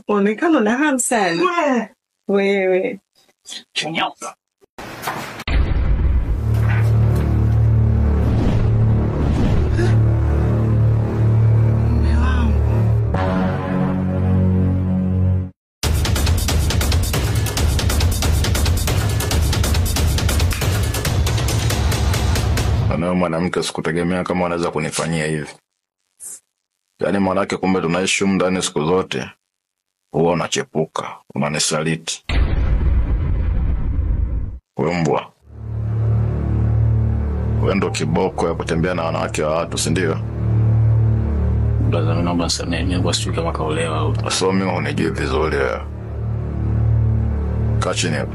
Muonekano na hamu sana. Wewe. Chonyoka. Mume wangu. Na mwanamke sikutegemea kama anaweza kunifanyia hivi. Yaani mwanamke kumbe tunaishi humu ndani siku zote. Huwa unachepuka, unanisaliti. Wewe mbwa. Wewe ndo kiboko ya kutembea na wanawake wa watu, si ndio? Brother, mimi naomba nisamehe, mimi kwa sijui kama kaolewa au. So mimi unijui vizuri wewe. Kaa chini hapo.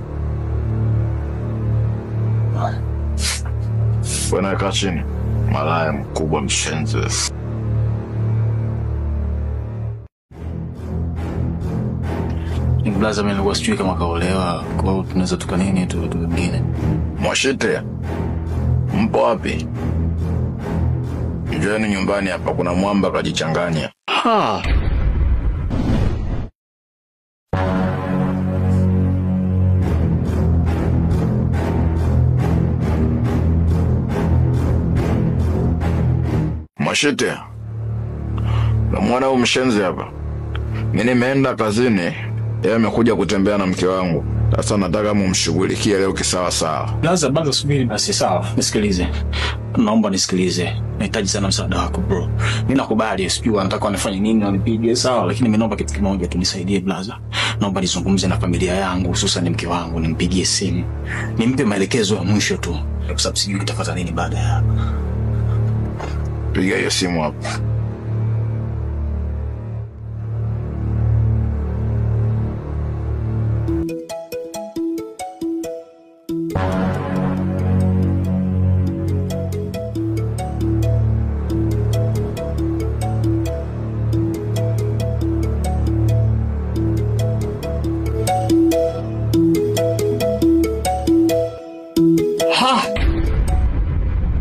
Wewe nawe kaa chini. Malaya mkubwa mshenzi. Brother, mimi nilikuwa sijui kama kaolewa, kwa hiyo tunaweza tuka nini tu vitu vingine. Mwashite, mpo wapi? Njoeni nyumbani hapa, kuna mwamba kajichanganya. Ha. Mwashite, namwona huyu mshenzi hapa. Mimi nimeenda kazini, yeye amekuja kutembea na mke wangu. Sasa nataka mumshughulikie leo kisawa sawa. Brother, bado subiri basi, sawa. Nisikilize. Naomba nisikilize. Nahitaji sana msaada wako bro. Mimi nakubali, sijui wanataka wanifanye nini, wanipige, sawa, lakini mimi naomba kitu kimoja tu, nisaidie brother. Naomba nizungumze na familia yangu, hususan mke wangu, nimpigie simu. Nimpe maelekezo ya mwisho tu, kwa sababu sijui kitafuata nini baada ya hapo. Piga hiyo simu hapo. Ha!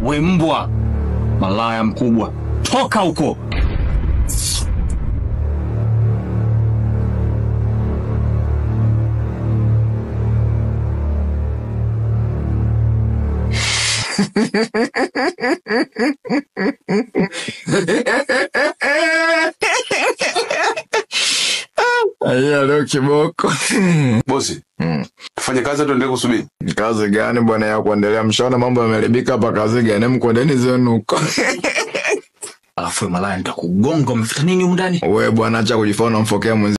We mbwa, malaya mkubwa, toka huko. Aya, leo kiboko. Bosi, tufanye kazi tuendelee kusubiri. Kazi gani bwana ya kuendelea? Mshaona mambo yameharibika hapa, kazi gani? Mkwendeni zenu huko. Alafu malaya nitakugonga, umefuta nini humu ndani? Wewe bwana acha kujifanya unamfokea mwenzi.